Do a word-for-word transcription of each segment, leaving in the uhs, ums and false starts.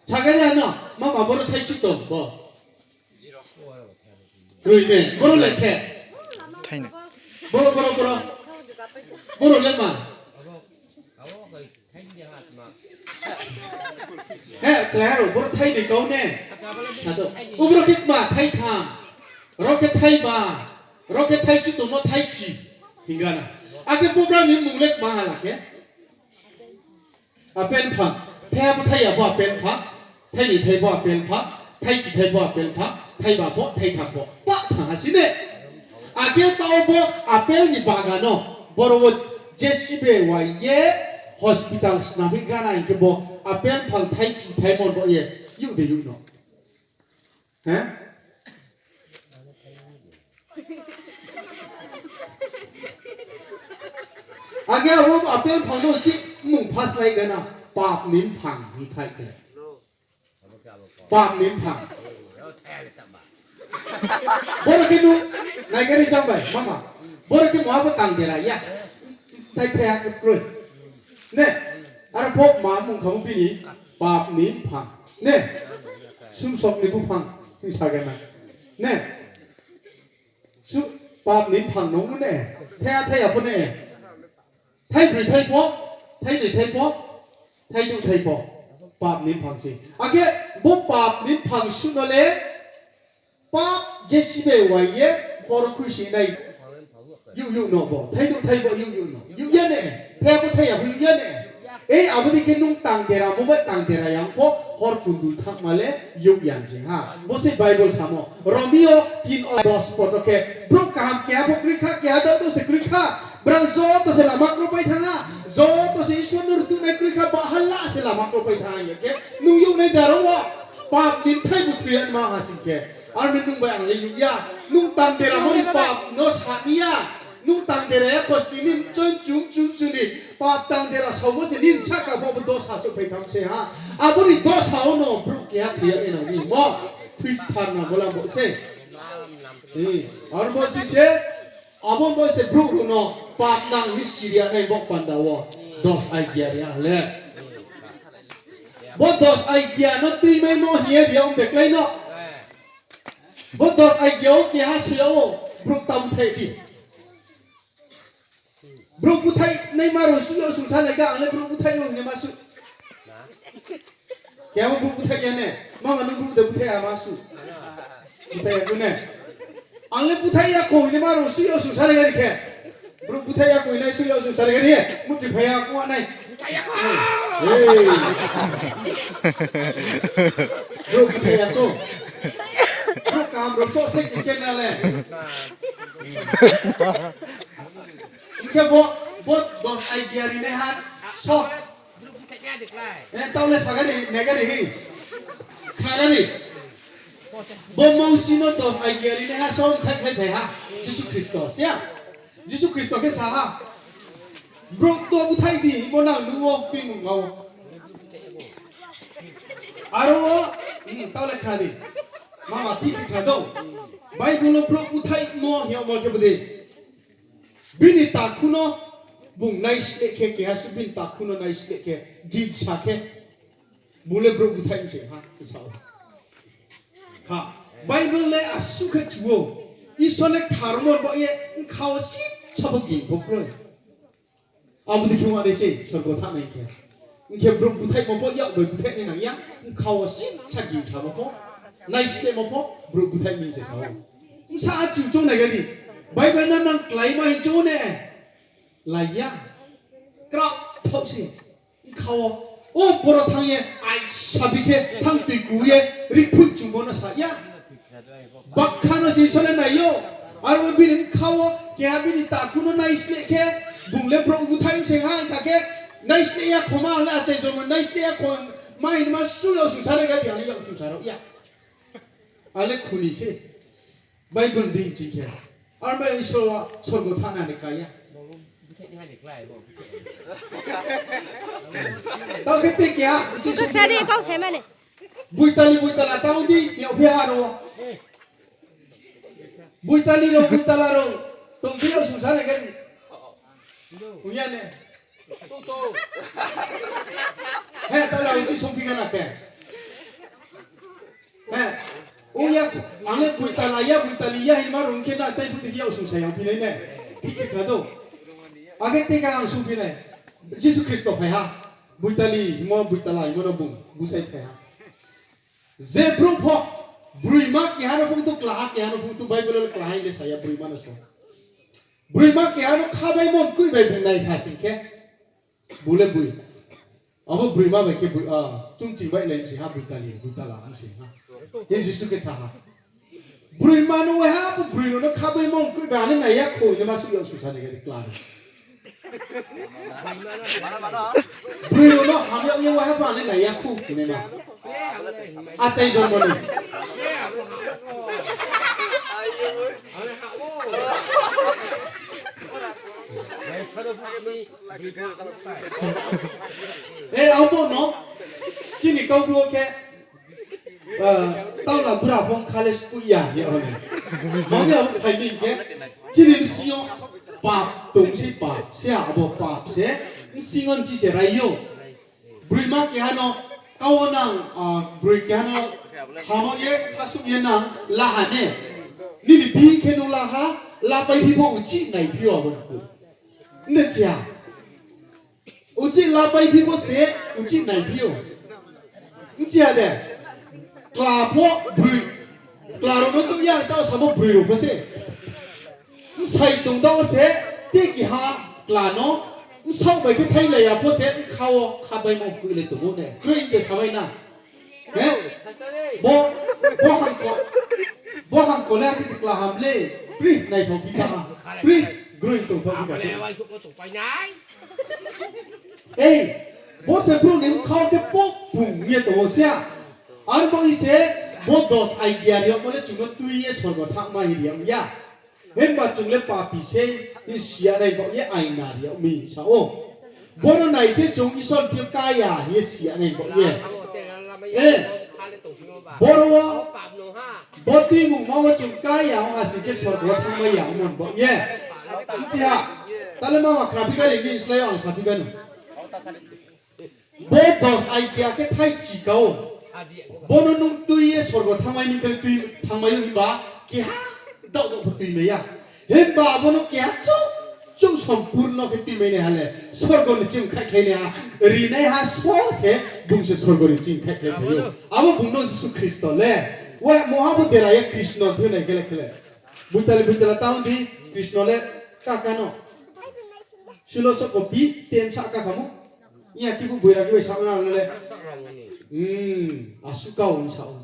Sagai ya no, mama boro thaichu tong bo. Roi ne, boro le khe. Thai ne. Boro, boro, boro. Boro le ma. He, chrai aro, boro thai ni kau ne. Sado. Ubro khe ma, thai tham. Ro khe thai ba. Ro khe thaichu tongmo thaichi. Hingra na. Akhe program ni mung le ma hala khe. Apple phang, thaiha bo thaiya bo apple phang, thaini thai bo apple phang, thaichi thai bo apple phang, thaiba bo, thaitham bo, pa thang ha si ne. Akhe tao bo apple ni bagan no, boro wo J C B wai ye hospital snam hing gra na hing khe bo apple phang thaichi thaimon bo ye, youh de youh no. He? Age abo apple phang no chih mung phaslai gana, pap ni mphang hing phai khe. Pap ni mphang. Boro khe nu, naigari jang bai, mama. Boro khe muha bo tang dera ya. Thai thai ha khe kroi. Ne, aro pho ma mung kha bini, pap ni mphang. Ne, sumsok ni buphang, hing sa gana. Ne, su, pap ni mphang nung ne, thai thai ya pho ne. Thai broi thai pho, thai noi thai pho, thai douh thai pho, pap ni mphang se. Akhe bo pap ni mphang suh no le, pap J C B wai ye, hor khui si nai. Youh youh no bo, thai douh thai bo youh youh no. Youh ya ne, thai pho thai ya pho youh ya ne. Ei, abo dei khe nung tang dera mo bai tang dera yang pho, hor kundul thangma le youh yang se ha. Bo se Bible samo. Romio tin o dos potro khe, brouh kaham keha pho kroi kha, keha douh douh se kroi kha. Brao joto se lama kropai thanng ha. Joto se Isor no rtuhnai kroi kha, bahala se lama kropai thanng ha hing ye khe, nung youh nai daro wo. Pap ni thai bo thoi ya ma ha sing khe. Aro ni nung bai ang le youh ya. Nung tang dera mo ni pap no sa mi ya. Nung tang dera ya kosti ni chun chun chun chun ni. Pap tang dera saomo se nini sahka bo bo dosa souhphai tham se ha. Abo ni dosa wo no brouh keha thoi ya nai nang mi mo. Thoi thar na bo lam bo se. Aro bo chi se, abo bo se brouh rao no pap nang hing siri ya nai bo panda wo. Dos aigya ri ha le. Bo dos aigya no tuimaimo hing ye ri ya ong de klái no. Bo dos aigya wo keha soi ya ou, brouh ta búthaih di. Brouh búthaih naima rao suh yo sungsa nai ga, ang le brouh búthaih yo hing ye ma suh. Keha brouh búthaih ya ne, mama nung brouh de búthaih ya ma suh. Búthaih ya kho ne. Ang le búthaih ya kho hing ye ma rao suh yo sungsa nai ga di khe. Brouh búthaih ya kho hing nai suh yo sungsa nai ga di ye, muti phai ya kho nai. Ei. Brouh búthaih ya kho. Brouh kaham rao soh se khe na le. Hing khe bo, bo dos aigya rinaiha so. Eh, taoh le saga ni, nega ni hi. Khna ni. Bo Mousi no dos aigya rinaiha so khai khai phai ha. Jisu Khristo, siya. Jisu Khristo khe sa ha. Brouh to búthaih di, bo nang nuh wo, tuimungma wo. Aro wo, hmm, taoh le khna di. Mama, ti ti khna do. Bible wo brouh búthaihmo hing yagmo khe bo dei. Bini takhu no bung naisleh khe, keha suh bini takhu no naisleh khe, gingsa khe, bung le brouh búthaih mi se ha, sa ou. Ha, Bible le asuh khe chu ou, Isor le ktharmo ba ye, bkha wo sisa pho ging pho kroi. Abo dei khe ong nai se, sorgo thanngnai khe. Hing khe brouh búthaihmo pho, yak bai búthaih nai nang ya, bkha wo sisa gingsamo pho, naislehmo pho, brouh búthaih mi se sa ou. Bsa achu choung nai ga di, Bible no nang kláima hing choung ne, lai ya, kraohthaoh se. Bkha wo, o boro thanng ye, aisa bi khe, thanng tui ku ye, riphoih chungmo no sa ya. Bakha no se Isor le nai ou. Aro bini bkha wo keha bini takhu no naisleh khe, bung le brouh búthaih mi se ha sa khe, naisleh ya kho ma le achai jormo naisleh ya kho ma hing ma suh yo sungsar ga di, ang le yak sungsar rao ya. A le khuni se. Bible dei ching khe. Aro ma Isor sorgo thanng nani ka ya. Tao khe te keha, Jisu Khristo ni kau se mane. Boitali boitala tang di, yag phi ha ro. Boitali rao, boitala rao. Tong phi yo sungsar ga di. Ong ya ne. He, tala uchih songphi gana khe. He, ong ya, ang le boitala ya, boitali ya hingma rung khe na, tai phuti khe yak sung sa yang phi nai ne. Phi khe khna do. Age te ka ang sung phi nai. Jisu Khristo phai ha. Boitali hingmo, boitala hingmo no bung busai phai ha. Je brouh pho, broima keha no phung tu klaha, keha no phung tu Bible le klaha hing le sa ya, broima no so. Broima keha no khabaimo mkoih bai bung nai kha sing khe, bu le boi. Abo broima bai khe boi, ah, chung ching bai lai si ha, boitali, boitala, ang si ha. Hing Jisu khe sa ha. Broima no waiha bo broi rao no khabaimo mkoih bai ani nai ya khou, hing le ma suh yag sung sa ni khe di kla no. Broi rao no hamyag ye waiha bo ani nai ya khou, hing le ma. Achai jormo ni. E, abo no, chini kau bru khe, eh, taula bura phong khale spuh ya, ye hone. Mami abo phai ni khe, chini bsing yo pap tong si pap, se abo pap se, bsing yo nchi se rai yo. Broima keha no, kau nang, ah, broi keha no, hamo ye, khasuh ye nang, laha ne. Nini bihih khe nung laha, lapai phi pho uchih nai phi yo abo no. Nde chia. Uchih lapai phi pho se, uchih nai phi yo. Nchia de. Kla pho broi. Kla rao no tuh ya, taoh samo broi rao pho se. Bsai tong taoh se, te keha kla no, bsaoh bai khe thailai ya pho se, bkha wo khabaimo mkoih le tong ou ne. Kroi de samai na. He? Bo, bo hangko, bo hangko le akhe se kla ham le, pri naithao phi kha ha, pri groi tongthao phi kha. Ei, bo se brouh ni bkha wo khe pok pung ye tong ou se a. Arbo i se, bo dos idea ri yagmo le chung no tui ye sorgo thanngma hing ri yag ya. Himba chung le papi sei, hing si ya nai baoh ye aina ri yag mi sa ou. Bo no nai khe chung Isor thing yo ká ya hing ye si ya nai baoh ye. E, boro wo, bo tuimungma wo chung ká ya ong ha sing khe sorgo wo thanngmai ya ongmo ni baoh ye. Nchi ha, ta le mama khnaphi kha ni, nini slái yo ang saphi kha ni. Bo dos idea khe thaichi ka ou. Bo no nung tui ye sorgo thanngmai ni khe tui thanngmai ou himba, keha daoh daoh pho tuimai ya. Himba abo no keha chouh chouh sompurno khe tuimai naiha le, sorgo ni ching khaihkhlai naiha, rinaiha so se bung se sorgo ni ching khaihkhlai phai ou. Abo bung no Jisu Khristo le, wa moha bo dera ye Krishno thoi nai khe le khe le. Boitali boitala ta ong di, Krishno le kaka no. Sulo so kopi, tem sa kakamo. Iya khe bo boira khe bai sa na le. Hmm, asuh kau ong sa ou.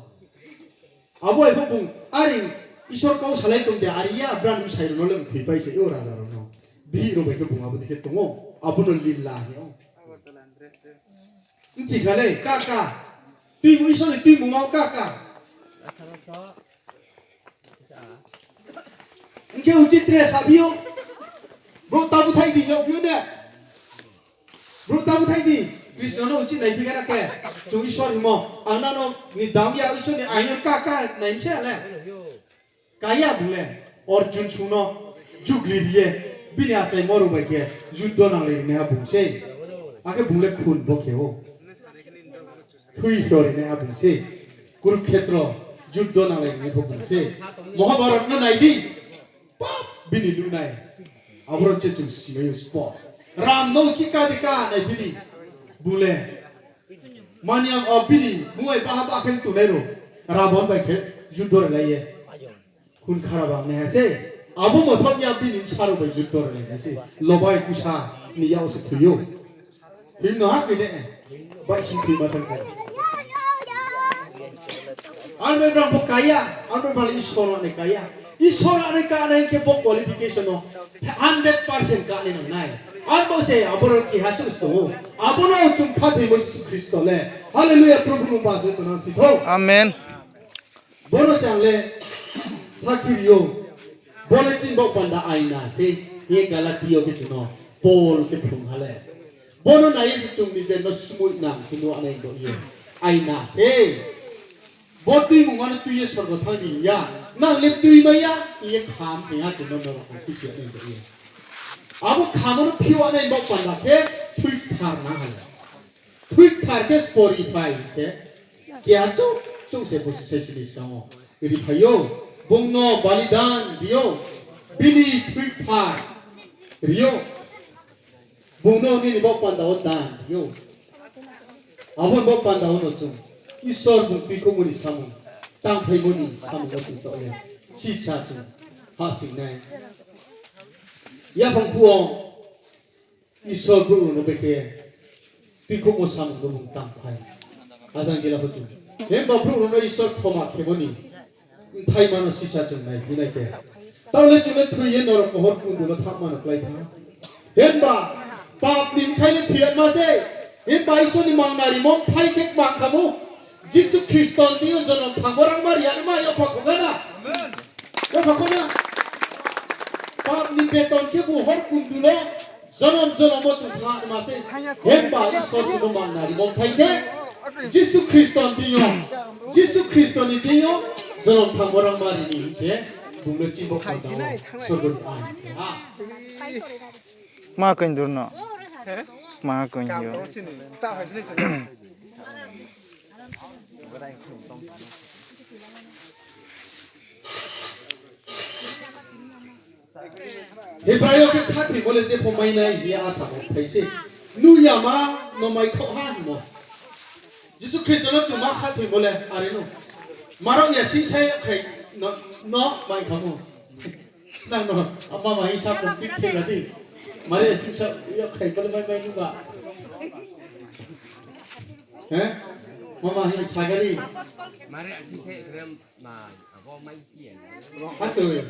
Abo ai pho bung, are, Isor kau salai tong de, are ya, brang bsai rao no le mthoi pai se, o raja rao no. Bihih rao bai khe bung abo dei khe tong ou, abo no lila hing ou. Nchi kha le, kaka. Tuimung Isor ni tuimung ma kaka. Hing khe uchih tre saphi ou. Brouh ta búthaih di hing yagphi ou ne. Brouh ta búthaih di. Krishno no uchih naiphi kha na khe. Chung Isor hingmo. Ang nang no ni dam ya Isor ni aing yo ká ká nai mi se le. Ká ya bung le. Arjun sung no jugri ri ye. Bini achaimo rao bai khe. Juddo nanglai rinaiha bung se. Akhe bung le khun bo khe ou. Thui khe rinaiha bung se. Kurukhetro juddo nanglai rinai pho bung se. Mohabharat no nai di. Pap bini nuhnai. Aboro se chung simai ou spo. Ram no uchih ká di ká naiphi di. Bung le. Maniya o bini bung bai baha ba khe tongnai rao. Rabon bai khe juddo rilai ye. Khun kharabang naiha se. Abo mothaoh ya bini bsa rao bai juddo rilai nai se. Lobai kusa ni yak se thoi ou. Thoi no ha khe ne. Baihsing thoi ma thang khe. Arme brang bo ká ya, arme brang le Isor ni ká ya. Isor ni ká nai khe bo qualification no hundred percent ká nai nang nai. Arbo se aboro keha chouh se tong ou. Abo no chung khathoimo Jisu Khristo le. Hallelujah, Probhu no ba se tongnang si thou. Amen. Bo no se ang le sakhi ri ou. Bo le chini baoh panda aina se. Hing ye Galati yo khe chung no Paul khe phrung ha le. Bo no nai ye se chung nijer no smoih nang khe nuh nai baoh ye. Aina se. Bo tuimungma no tui ye sorgo thanng di hing ya. Nang le tuimai ya hing ye kham se ha chung no norok wo tuisa nai baoh ye. Abo khamo no phiouh nai baoh panda khe thui kthar nang ha. Thui kthar khe spori phai khe, keha chouh chouh se bo se sini skang wo ri phai ou, bung no balidan ri ou, bini thui kthar ri ou, bung no nini baoh panda wo dan ri ou. Abo ni baoh panda wo no chung Isor bung tuikhouhmo ni samung, tangphaimo ni samung no chung taoh ye sisa chung hahsoing nai. Yaphang phuh wo Isor brouh rao no bekhe tuikhouhmo samung no bung tangphai. Ajang jila pho chung. Himba brouh rao no Isor khoma khemo ni bthaima no sisa chung nai, hinai khe. Taoh le chung le thoi ye norok hor kundu no thanngma no klái thanng. Himba pap ni bthai le thoi yama se. Himba Isor ni mangnarimo bthai khe kma khamo. Jisu Khristo ni thing yo jonom thangmo rangma ri yama yapha kho na. Yapha kho na. Pap ni beton khe bu hor kundu no jonom jonom wo chung thanngma se. Himba Isor chung no mangnarimo bthai khe Jisu Khristo ni thing yo, Jisu Khristo ni thing yo jonom thangmo rangma ri ni hing se, bung no chimbo panda wo sorgo ni ain khe ha. Ma koindur no. Ma koindur. Hebrai yo khe khathoimo le jepho mai nai hing ye asamo phai se. Nuh yama no maikhaoh ha hingmo. Jisu Khristo no chung ma khathoimo le are no. Marao ya singsa yakhrai no, no mai khamo. Nang no, ama ma hingsa complete khe ra di. Marao ya singsa yakhrai bo le mai mai nuh ba. He? Mama hing saga di. Hatoi.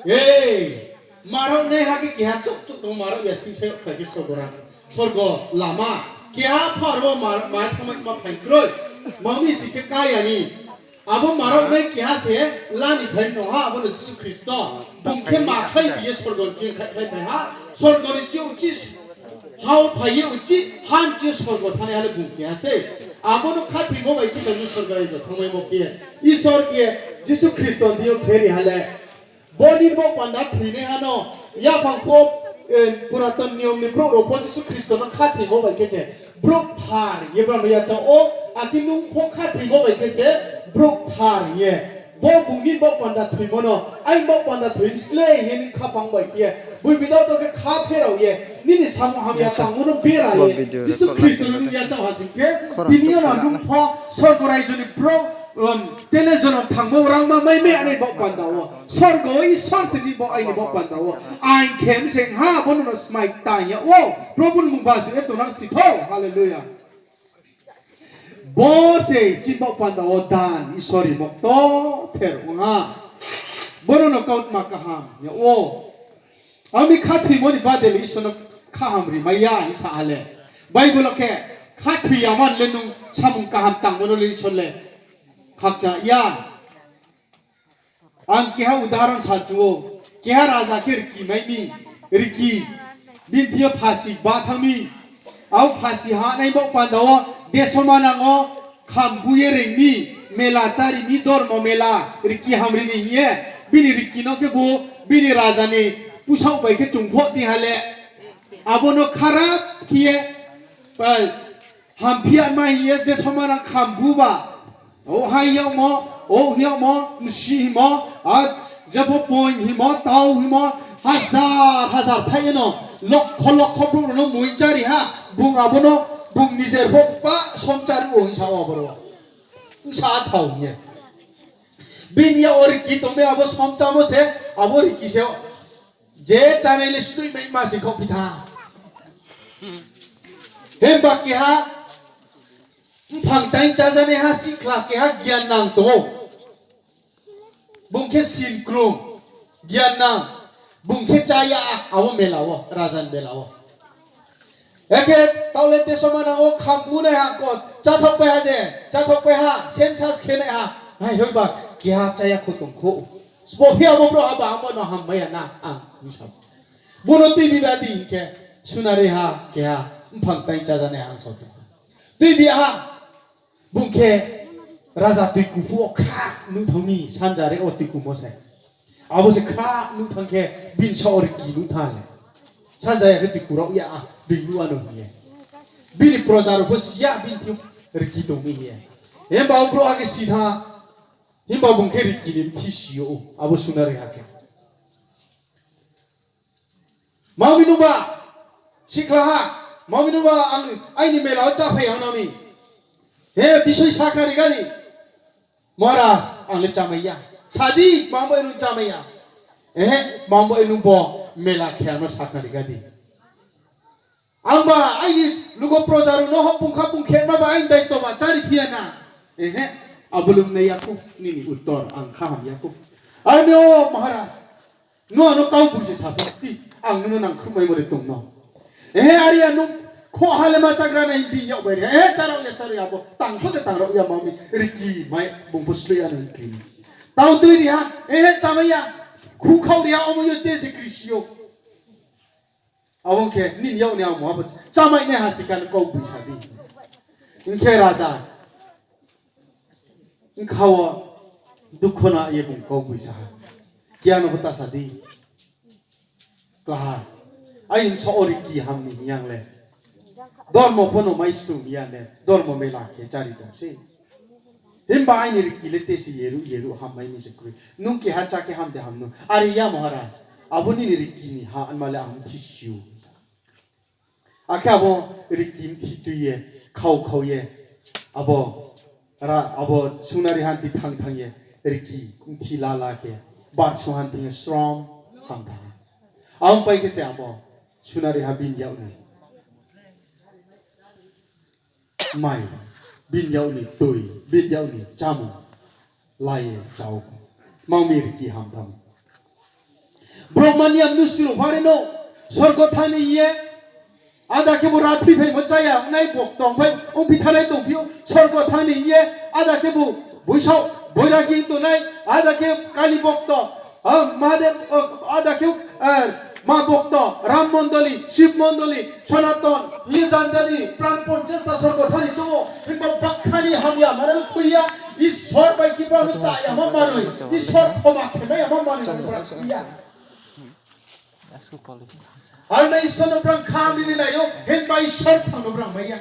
Ei, marao nai ha khe keha chouh chouh tong, marao ya singsa yo khlai khe sorgo ra, sorgo lama. Keha phar wo ma, ma thanngmai ma phai kroi. Ma mi si khe kaya ni. Abo marao nai keha se la ni phai no ha, abo no Jisu Khristo. Bung khe ma khlai bi ye sorgo ni ching khlai phai ha. Sorgo ni ching uchih ha wo phai ye uchih ha ni ching sorgo thanngnai ha le bung keha se. Abo no khathoimo bai khe se nung sorgo raijo thanngmaimo khe Isor khe Jisu Khristo ni thing yo pheri ha le. Bo ni bo panda thoinaiha no, yaphang pho, eh, Puraton Niyom ni brouh rao pho Jisu Khristo no khathoimo bai khe se brouh kthar hing ye brao no yachaoh ou, akhe nung pho khathoimo bai khe se brouh kthar hing ye. Bo bung ni bo panda thoimo no, aini bo panda thoi slei hing ye nung khaphang bai khe ye. Boi bidao to khe kha pherao ye, nini samung hamya tangmo no bera ye Jisu Khristo no nung yachaoh ha sing khe, tini yo no nung pho sorgo raijo ni brouh, um, tele jonom thangmo rangma mai mai aini bo panda wo. Sorgo wo Isor se ni bo aini bo panda wo. Aini khe mseng ha, bo no no smai tang yag ou. Probhu ni mmung basu ye tongnang si thou. Hallelujah. Bo se chini bo panda wo dan Isor ni mokto pher ong ha. Bo no no kautma kaham yag ou. Ami khathoimo ni bade le Isor no kaham ri mai ya hing sa ha le. Bible wo khe khathoi ya man le nung samung kaham tangmo no le Isor le khakcha ya. Ang keha udahoron sa chu ou, keha raja khe riki mai mi, riki, bini thing yo phasi ba thanng mi, abo phasi ha nai bo panda wo, deso manang wo, kham bu ye reing mi, mela chári mi, dormo mela, riki hamri ni hing ye, bini riki no khe bo, bini raja ni pusaoh bai khe chung phoh di ha le, abo no kharap khe ye, eh, hamphi ya ma hing ye, deso manang kham bu ba, O hai yagmo, o yagmo, msi himo, a, jepho poing himo, tau himo, hazar hazar thai ye no, lokho lokho brouh rao no mui chári ha, bung abo no, bung nijer pho ba somchari ou hing sa ou abo rao. Bsa thao hing ye. Bini yag wo riki tong mi abo somchamo se, abo riki se. Je chánai le sdui mai ma se khaoh phi tha. Himba keha mphang taing chájanaiha sihkhla keha giannang tong ou. Bung khe sinkrung, giannang. Bung khe chá ya, abo mela wo, raja ni mela wo. Akhe taoh le deso manang wo kham bu nai ha ko, cháthaohpai ha de, cháthaohpai ha, census khe nai ha, nai hoiba keha chá ya kho tong kho. Sbo phi abo brouhha ba amo no hammai ya na ang hing sa. Bo no tuibi ba di hing khe, sunari ha keha, mphang taing chájanai ha ang sa tong. Tuibi ha, bung khe, Raja toiku phuh wo kha nuh thanng mi, sanja re wo toikumo se. Abo se kha nuh thanng khe, bini saoh wo riki nuh thanng le. Sanja ya khe toiku rao ya, bini nuh ano hing ye. Bini proja rao pho si ya, bini thing riki tong mi hing ye. Himba o brouhha khe si thanng, himba bung khe riki ni bthi si yo ou, abo sunariha khe. Mami nuba, sikhlaha, mami nuba, ang aini mela wo cháphai ang nami. He, bisoi sakhnari gadi. Maharaj, ang le chámai ya. Sadi, mangbo enu chámai ya. Ehe, mangbo enu bo mela khe ang no sakhnari gadi. Angba aini lugo proja rao no hopung khapung khe ma ba aini daito ba chári phi ya na. Ehe, abo le ong nai ya khou, nini uttor ang kha ham ya khou. Armi o Maharaj, nung ano kauboi se saphi sti, ang nung no nangkhruhmaimo de tong no. Ehe, are ya nung khoh ha le ma chágra nai bi yag bai ri ha. Ehe, chárao ya, chárao ya abo. Tang pho se tang rao ya ma mi, riki mai bung pho sloi ya no hing kri ni. Tau tui ri ha, ehe, chámai ya, khu khau ri ha, omo yo te se krisi yo. Abo ong khe, nini yag ni amo abo chámai nai ha si kha no kauboi sa di. Hing khe raja bkha wo dukho na ye bung kauboi sa ha. Keha no pho ta sa di. Klaha. Aini bsaoh wo riki ham ni hing yang le. Dormo pho no mai stung ya ne. Dormo mela khe chári tong se. Himba aini riki le te se yeruh yeruh hammai mi se kroi. Nung keha chá khe ham de ham no. Are ya Maharaj. Abo nini riki ni ha anma le ang thi si ou. Akhe abo riki mthi tui ye, khau khau ye, abo ra-, abo sunari hanti thanng thanng ye, riki mthi la la khe, bar sung hanti ye srom ham thanng. Abo pai khe se abo sunari ha bini yag ni mai, bini yag ni tui, bini yag ni chámung la ye chá ou. Mangmi riki ham thanng. Brouh mani yam nusiro phare no, sorgo thanng ni ye, ada khebu rathoi phaimo chá ya, ongnai bokto ongphai, ongphi thanai tongphi ou, sorgo thanng ni ye, ada khebu boisaoh, boiragi tongnai, ada khe kali bokto, Mahadev, ada khe, ma bokto, Ram mondoli, Shiv mondoli, Sanaton hing ye janja ni pran ponchas ta sorgo thanng ni tong ou, himba bakha ni hamya mane khui ya, Isor bai khe brao no chá yama manoi, Isor khoma khe mai yama manoi, brao khui ya. Ar nai Isor no brao kha ri ni nai ou, himba Isor thang no brao mai ya.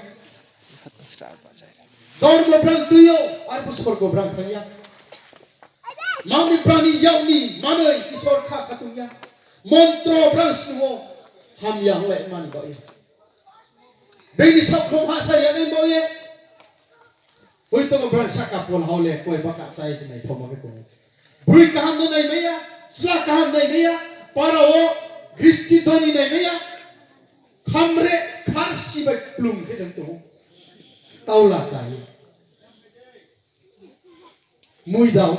Dormo brao tui ou, arphuh sorgo brao thanng ya. Mangmi brao ni yak ni manoi Isor kha khatung ya. Montro brao snung ou, hamya ong le mani baoh ye. Bini saohkhrom ha sa ya nai baoh ye. Hoito bo brao sahka pol hao le koi baka chá ye se naithaoma khe tong ou. Broi kaham no naimai ya, chla kaham naimai ya, para wo gristi dhoni naimai ya. Khamre kharsi bai kplung khe jang tong ou. Taula chá ye. Mui dao.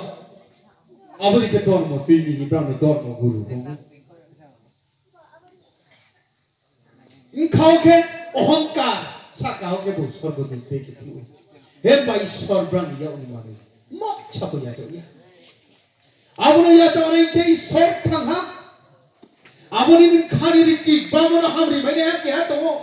Abo dei khe dormo tui mi hing brao no dormo guru bung. Bkha wo khe ohongkar, sahka wo khe bo sorgo dut tei khe phnuh ou. Himba Isor brao ni yak ni manoi moksa pho yachaoh ya. Abo no yachaoh nai khe Isor thanng ha. Abo ni bkha ni riki gbamo no hamri mai naiha keha tong ou.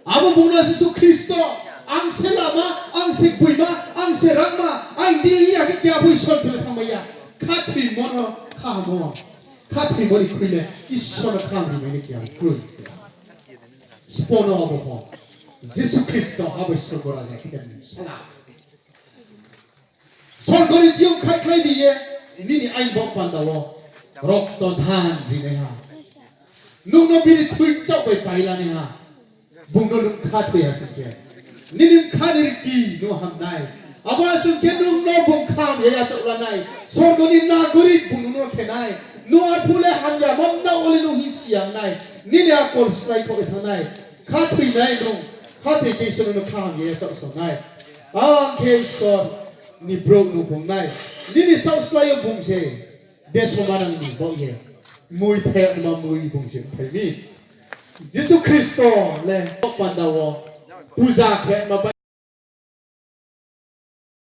Abo bung no Jisu Khristo, ang se lama, ang se gboima, ang se rangma, ang di ya khe keha pho Isor thing le thanngmai ya. Khathoimo no khahamo, khathoimo ni khui le Isor no khamri mai nai keha kroi. Sbo no abo pho Jisu Khristo abo sorgo raja khe sala. Sorgo ni chiyong khaikhlai bi ye, nini ain baoh panda wo rokto dhan rinaiha. Nung no bini thui chaoh bai pailanaiha. Bung no nung khathoi ha sing khe, nini bkha ni riki no ham nai. Abo ha sing khe nung no bung kham ye yachaoh la nai. Sorgo ni nagorik bung nung no khe nai. Nung arphuh le hamyamo mnao le nung hing si ya nai. Nini akol slái khaoh ye thanng nai. Khathoinai nung, khathoi khe Isor nung no kham ye yachaoh so nai. Ang khe Isor ni brouh nung phung nai. Nini saoh slái yo bung se deso manang ni baoh ye mui phaima mui bung se phai mi. Jisu Khristo le panda wo puja khe ma bai